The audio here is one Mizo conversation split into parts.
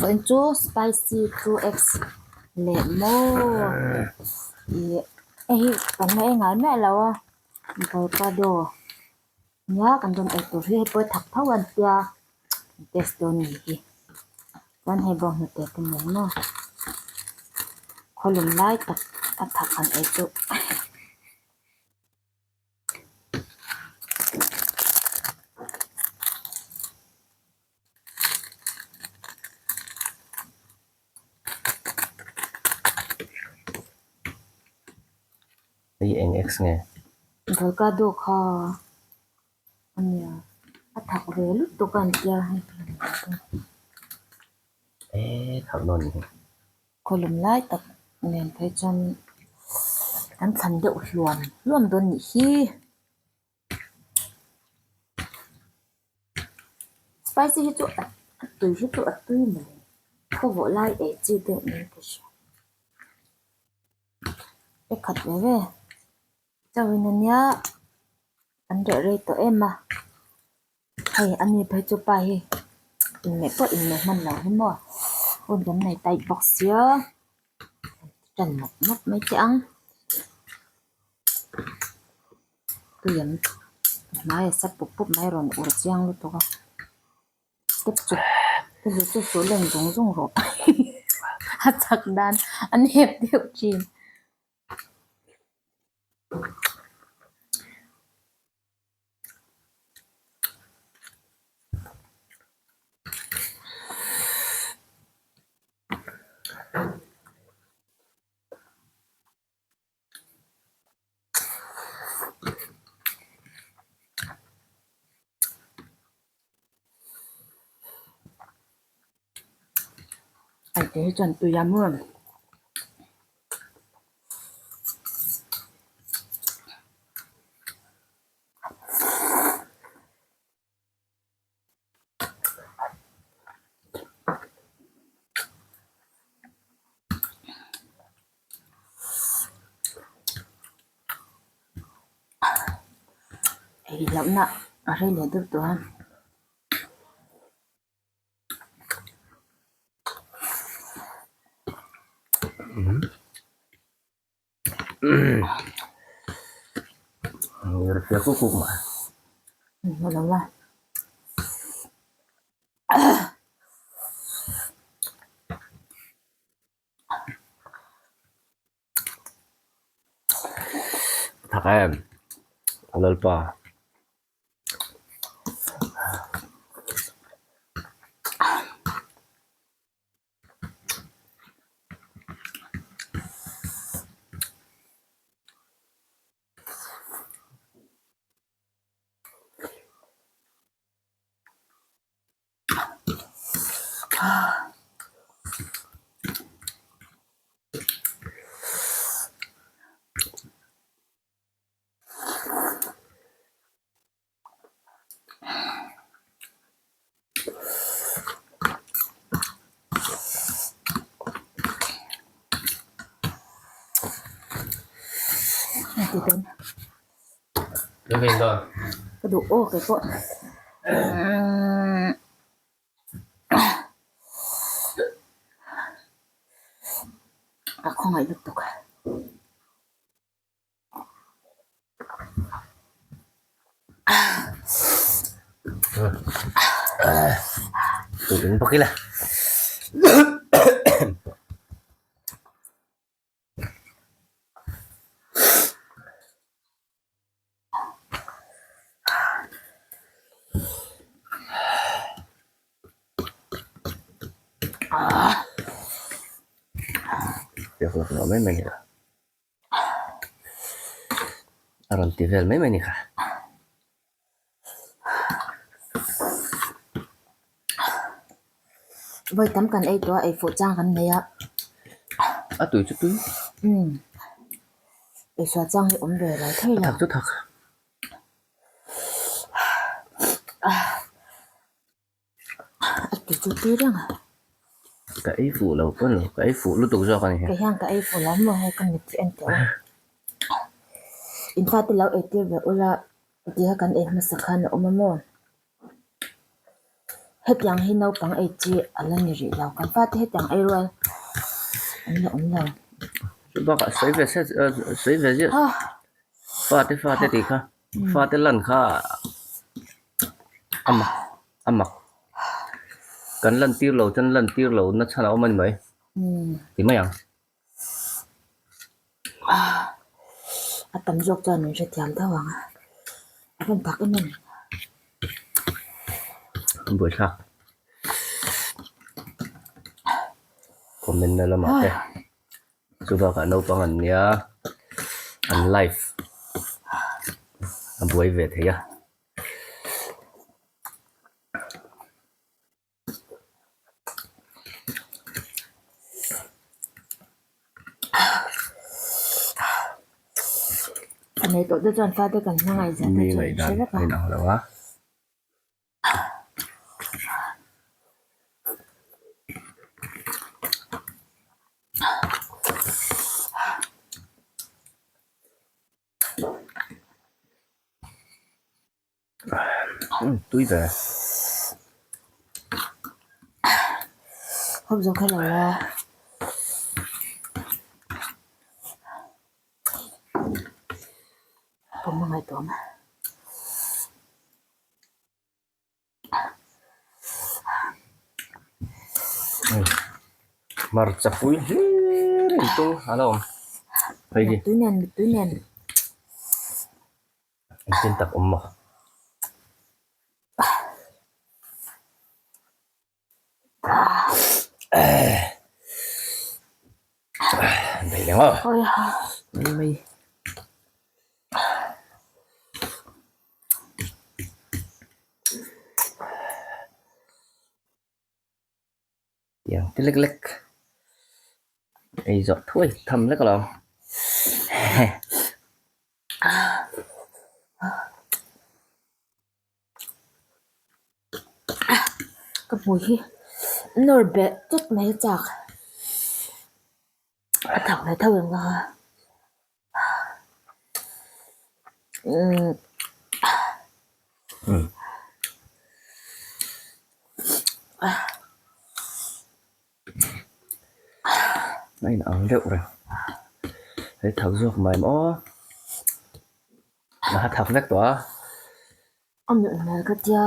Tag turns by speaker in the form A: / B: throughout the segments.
A: Vawiin chu spicy 2x leh maw ih hei hi kan la ei ngai miah lo a avocado nia kan rawn ei tur hi hei pawh thak tho an tia test dawn a nih hi chuan hei bawnghnute te nen maw khawlum lai tak a thak han ei chu.
B: Hei eng x nge?
A: Volcado kha a nia a thak ve lutuk a an tia hei.
B: Eee thak dawn ni hi.
A: Khawlum lai tak nen phei chuan kan thlan deuh hluam hluam dawn nih hi. Spicy hi chu a tui hi chu a tui mai khaw vawh lai ei chi deuh niin ka hria e khat ve ve chauhin ania an reh rei tawh em a hei ani phei chu pa hi inneih pawh inneih hman lo hi maw hun kan nei tight bawk sia tan mawp mawp mai teh ang. Tui an hmai a sa pup pup mai a rawn ur chiang lutuk a step chu ka zir chu chu leng zung zung rawh a chak dan a nep deuh thin. Ai te hi chuan tui a maw. Ei lohna a rei leh deuh tawh a.
B: Thak em Lalpa.
A: Ka duh aw kei pawh a khawngaih lutuk a.
B: Tuin bawk ila. Biak lak loh mai mai ni kha. A rawn ti vel mai mai ni kha.
A: Vawi tam kan ei tawh a, ei fuh chang kan nei a.
B: A tui chu tui.
A: Umm. Ei sual chang hi awm ve lo thei lo.
B: A thak chu thak.
A: A ti chu tui reng a.
B: Ka ei fuh lo pawn lo, ka ei fuh lutuk zawk a ni.
A: Kei hian ka ei fuh lo maw hei ka mit chu en teh a. In fate lo ei tir ve ula tia kan ei hmasa khan a awm a maw. Hetiang hi naupang ei chi a la ni rih lo. Kan fate hetiang ei rual an la awm lo.
B: Chu bakah sawi ve se sawi ve ziah fate fate tih kha fate lan kha a mak a mak kan lan tir lo chuan lan tir lo na chhan a awm a ni mai ti mai ang.
A: A tam zawk chuan min hrethiam tho ang a, a rawn tak em em.
B: Buaithlak comment na lamah te chu bakah naupang an nia an live a buai ve thei a.
A: A nei tawh te chuan fate kan hmangaih zia te chu an hre vek a.
B: Mi ngaihdan a inang lo a. Tui ve.
A: Hawp zo kha lo la. Pawm a ngaihtuah ang a.
B: Hmarcha pui hlir in tung a lo awm. Hei hi.
A: Tui nen, tui nen.
B: Engtin tak awm maw? Bei leng aw. Mai mai. Tiang te lek lek ei zawh thuai tham lek alawm
A: Ka hmui hi nawr beh tawp mai a chak a thak ve tho ang a umm.
B: A in ang deuh reng hei thak zawk mai maw a thak vek tawh a.
A: A nuih hmel ka tia.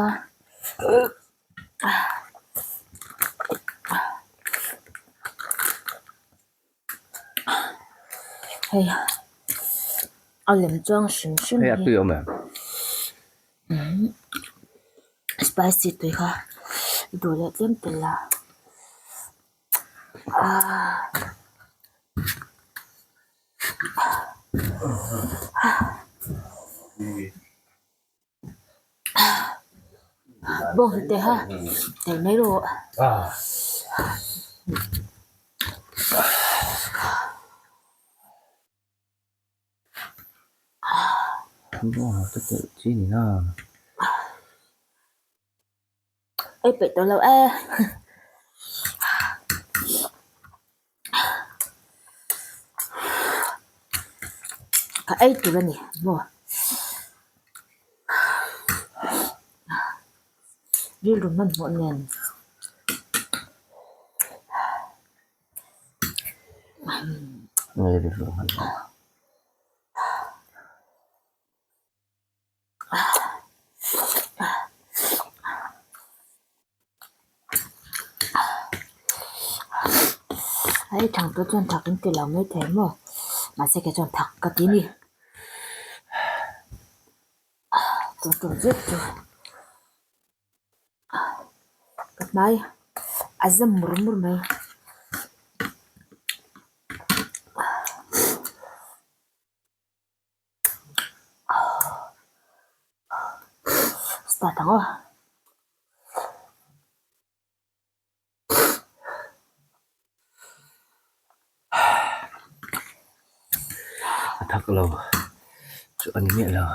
A: Hei a lem chuang hrim hrim hi.
B: Hei a tui awm em?
A: Spicy tui kha i duh leh tlem tel a. Bawng hlute kha tel mai rawh.
B: Bawng hlute telh chi ni na.
A: Ei peih tawh lo e. Ka ei tur a ni maw? Rilru hmanhmawh nen.
B: Rilru hmanhmawh.
A: Hei thang te chuan thak in ti lo mai thei maw mahse kei chuan thak ka ti ni tun tum zet chu ka hmai a zam mur mur mai. Start ang aw.
B: A thak lo chu a ni miah lo.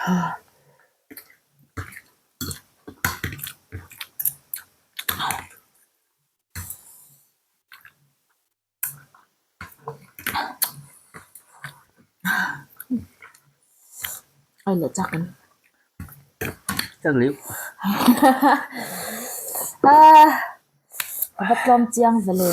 A: Ai leh chak in.
B: Chak liu.
A: Ah, a va tlawm chiang ve le.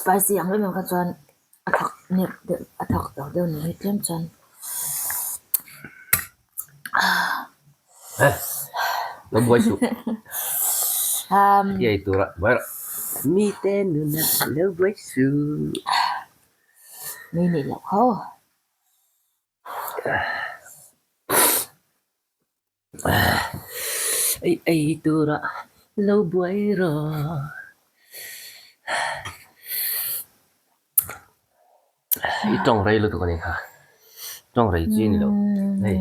A: Spicy ang em em kha chuan a thak nep deuh a thak lo deuh ni hi tlem chuan.
B: Eh lo buai suh i ei tur ah buai rawh mite nuna lo buai suh.
A: Mi nih loh kho.
B: Ei ei tura lo buai rawh. I tawng rei lutuk a ni kha. Tawng rei chi a ni lo. Hei.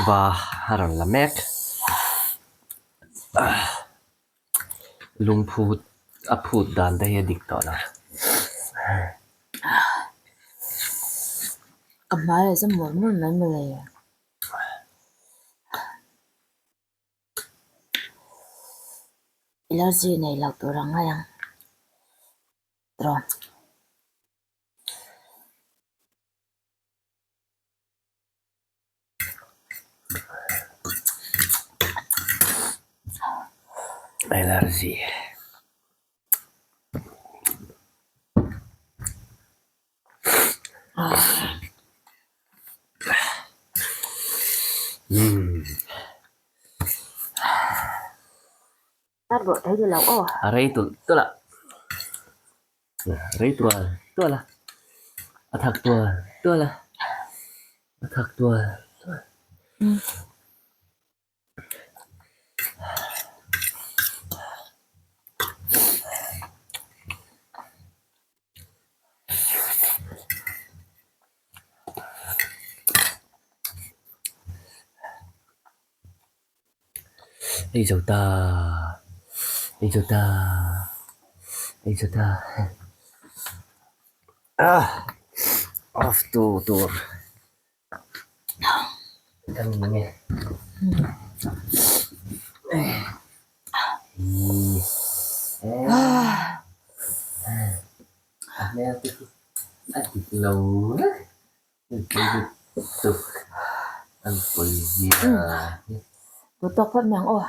B: Va a rawn la mek. Lungphut a phut dan te hi a dik tawh lo.
A: Ka hmai a za mur mur mai mawle. Allergy nei lo tur ang ngai ang. Tiraw.
B: Allergy. A rei tulh tulh a, rei tual tual a, a thak tual tual a, a thak tual tual. Ei zo ta, ei zo ta, ei zo ta. Ah, off tu tur. Kan nge. A hmel te chu a dik lo reng. Tuk an pawi zia hi.
A: Tawk phawt mai ang aw.